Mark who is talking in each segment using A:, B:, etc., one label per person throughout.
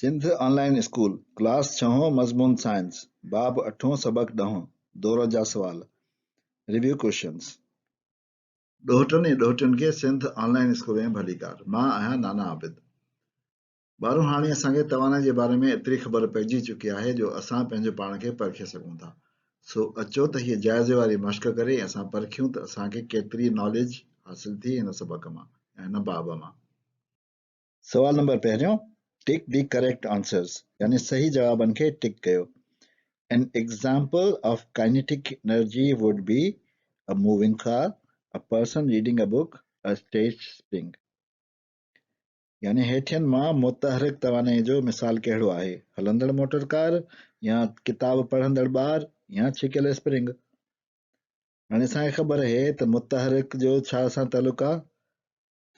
A: سنڌ آن line school, class ڇهون، مضمون science, باب اٺون، سبق ڏهون، دور جا سوال، Review Questions. ڏوهٽن ۽ ڏوهٽين کي سنڌ آن لائين اسڪول ۾ ڀليڪار. مان آهيان نانا عابد. ٻارو هاڻي اسان کي توانائي جي باري ۾ ايتري خبر پئجي چڪي آهي جو اسان پنهنجو پاڻ کي پرکي سگهون ٿا. سو اچو ته هيء جائزي واري مشق ڪري ۽ اسان پرکيون ته اسان کي ڪيتري ناليج حاصل ٿي هن سبق مان يا هن باب مان. سوال نمبر پهريون، Tick the correct answers يعني صحيح جوابن کي ٽڪ ڪيو. An example of kinetic energy would be a moving car, a person reading a book, a stretched spring. يعني هيٺين مان متحرڪ توانائي جو مثال ڪهڙو آهي؟ هلندڙ موٽر ڪار يا ڪتاب پڙهندڙ ٻار يا ڇڪيل اسپرنگ؟ هاڻي اسان کي خبر آهي ته متحرڪ جو ڇا سان تعلق آهي؟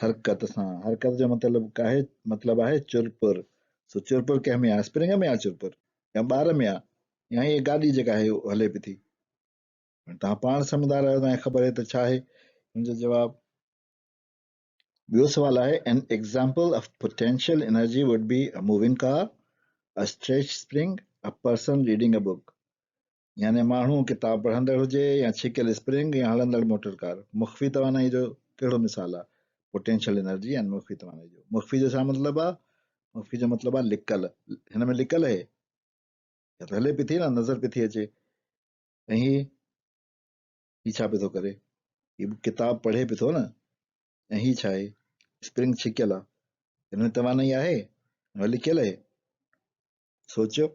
A: حرڪت سان. حرڪت جو مطلب آهي مطلب آهي چرپر. سو چرپر ڪنهن ۾ آهي؟ اسپرنگ ۾ آهي چرپر يا ٻار ۾ آهي يا هي گاڏي جيڪا آهي هلي پئي ٿي. توهان پاڻ سمجهدار آهيو توهان کي خبر آهي ته ڇا آهي هن جو جواب. ٻيو سوال آهي An example of potential energy would be a moving car, a stretched spring, a person reading a book. يعني ماڻهو ڪتاب پڙهندڙ هجي يا ڇڪيل اسپرنگ يا هلندڙ موٽر ڪار. مخفي توانائي جو ڪهڙو مثال آهي؟ پوٽينشل انرجي يعني مخفي توانائي جو. مخفي جو ڇا مطلب آهي؟ مخفي جو مطلب آهي لڪل. هن ۾ لڪل آهي يا ته هلي پئي ٿي نه نظر پئي ٿي اچي ۽ هي هي ڇا پيو ٿو ڪري؟ هي به ڪتاب پڙهي پيو ٿو نه ۽ هي ڇا آهي؟ اسپرنگ ڇڪيل آهي. هن ۾ توانائي آهي؟ هن ۾ لڪيل آهي؟ سوچيو.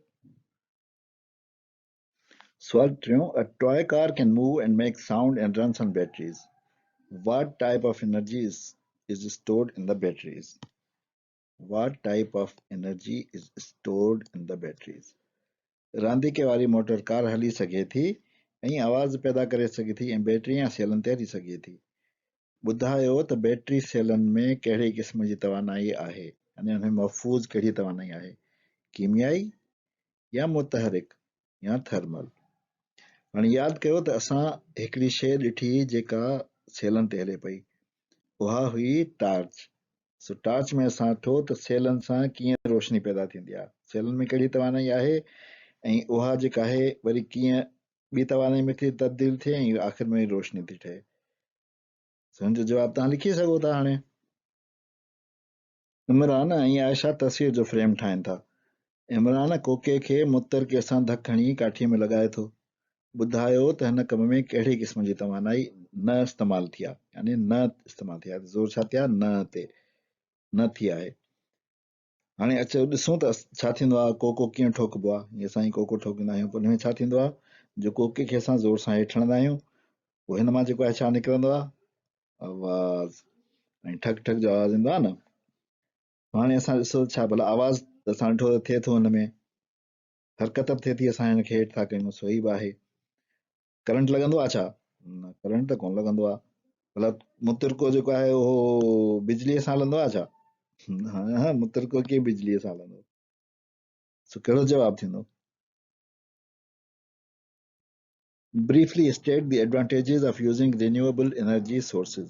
A: سوال ٽيون، A toy car can move and make sound and runs on batteries. What type of energy is is stored in the batteries? What type of energy is stored in the batteries? رانديڪي واري motor car هلي سگهي ٿي ۽ آواز پيدا ڪري سگهي ٿي ۽ battery يا سيلن تي هلي سگهي ٿي. ٻڌايو ته بيٽري سيلن ۾ ڪهڙي قسم جي توانائي آهي يعني ان ۾ محفوظ ڪهڙي توانائي آهي؟ ڪيميائي يا متحرڪ يا ٿرمل؟ هاڻي ياد ڪيو ته اسان هڪڙي شيء ڏٺي جيڪا سيلن تي هلي پئي. اها هئي ٽارچ. سو ٽارچ ۾ اسان ڏٺو ته سيلن سان ڪيئن روشني پيدا ٿيندي آهي، سيلن ۾ ڪهڙي توانائي آهي ۽ اها جيڪا آهي وري ڪيئن ٻي توانائي ۾ ٿي تبديل ٿئي ۽ آخر ۾ وري روشني ٿي ٺهي. سو هن جو جواب توهان لکي سگهو ٿا هاڻي. عمران ۽ عائشه تصوير جو فريم ٺاهين ٿا. عمران ڪوڪي کي مترڪي سان ڌڪ هڻي ڪاٺيء ۾ لڳائي ٿو. ٻڌايو ته هن ڪم ۾ ڪهڙي قسم جي توانائي نه استعمال ٿي آهي يعني نه استعمال ٿي آهي زور ڇا تي آهي نه تي نه ٿي آهي هاڻي اچو ڏسون ته ڇا ٿيندو آهي ڪوڪو ڪيئن ٺوڪبو آهي جيئن اسان ڪوڪو ٺوڪيندا آهيون پوء ان ۾ ڇا ٿيندو آهي جو ڪوڪي کي اسان زور سان هيٺ هڻندا آهيون پوء هن مان جيڪو آهي ڇا نڪرندو آهي آواز ۽ ٺڪ ٺڪ جو آواز ايندو آهي نه هاڻي اسان ڏسو ڇا ڀلا آواز اسان ڏٺو ته ٿئي ٿو هن ۾ حرڪت به ٿئي ٿي اسان هن کي هيٺ ٿا ڪيون سو هي به آهي ڪرنٽ لڳندو آهي ڇا نه ڪرنٽ ته ڪونه لڳندو آهي ڀلا مترڪو جيڪو آهي اهو بجلي سان هلندو آهي ڇا ها مترڪو ڪيئن بجلي سان هلندو سو ڪهڙو جواب ٿيندو Briefly state the advantages of using renewable energy sources.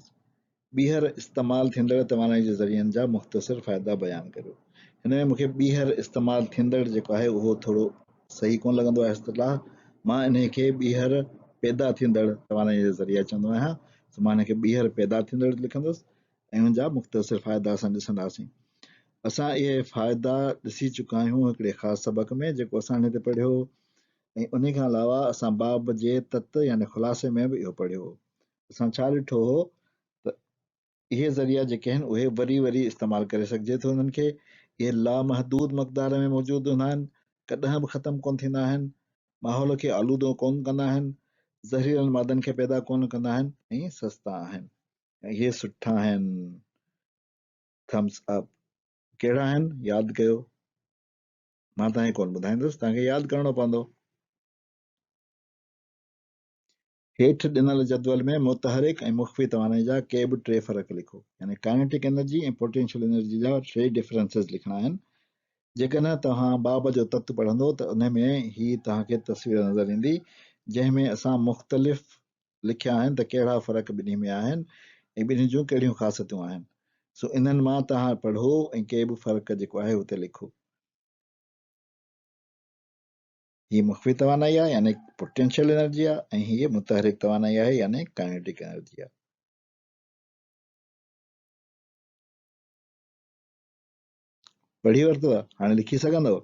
A: ٻيهر استعمال ٿيندڙ توانائي جي ذريعن جا مختصر فائدا بيان ڪريو. هن ۾ مون کي ٻيهر استعمال ٿيندڙ جيڪو آهي اهو ٿورو صحيح ڪونه لڳندو آهي اصطلاح. مان انهي کي ٻيهر پيدا ٿيندڙ توانائي جا ذريعا چوندو آهيان. سو مان هن کي ٻيهر پيدا ٿيندڙ لکندس ۽ ان جا مختصر فائدا اسان ڏسنداسين. اسان اهي فائدا ڏسي چڪا آهيون هڪڙي خاص سبق ۾ جيڪو اسان هن تي پڙهيو هو. ۽ انهي کان علاوه اسان باب جي تت يعني خلاصي ۾ به اهو پڙهيو هو. اسان ڇا ڏٺو هو ته اهي ذريعا جيڪي آهن اهي وري وري استعمال ڪري سگهجي ٿو انهن کي، اهي لامحدود مقدار ۾ موجود هوندا آهن، ڪڏهن به ختم ڪونه ٿيندا آهن، ماحول کي آلودو ڪونه ڪندا آهن، زهريلن مادن کي پيدا ڪونه ڪندا آهن ۽ سستا آهن ۽ اهي سٺا آهن. Thumbs up. ڪهڙا آهن؟ ياد ڪيو. مان توهان کي ڪونه ٻڌائيندس، توهان کي ياد ڪرڻو پوندو. هيٺ ڏنل جدول ۾ متحرڪ ۽ مخفي توانائي جا ڪي به ٽي فرق لکو. يعني ڪائنيٽڪ انرجي ۽ پوٽينشل انرجي جا ٽي ڊفرنسز لکڻا آهن. جيڪڏهن توهان باب جو تت پڙهندو ته ان ۾ هي توهان کي تصوير نظر ايندي جنهن ۾ اسان مختلف لکيا آهن ته ڪهڙا فرق ٻنهي ۾ آهن ۽ ٻنهي جون ڪهڙيون خاصيتون آهن. سو انهن مان توهان پڙهو ۽ ڪي به فرق جيڪو آهي اتي لکو. هي مخفي توانائي آهي يعني پوٽينشل انرجي آهي ۽ هيء متحرڪ توانائي آهي يعني ڪائنيٽڪ انرجي آهي. پڙهي ورتو هاڻي لکي سگهندو؟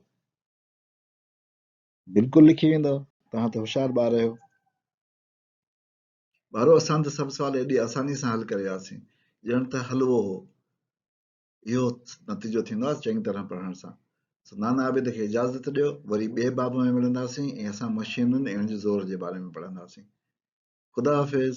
A: بلڪل لکي ويندو، توهان ته هوشيار ٻار آهيو. ٻارو اسان ته سڀ سوال ايڏي آساني سان حل ڪري وياسين ڄڻ ته حلوو هو. اهو نتيجو ٿيندو آهي چڱي طرح پڙهڻ سان. سو نانا عابد کي اجازت ڏيو وري ٻئي باب ۾ ملنداسين ۽ اسان مشينن ۽ ان جي زور جي باري ۾ پڙهنداسين. خدا حافظ.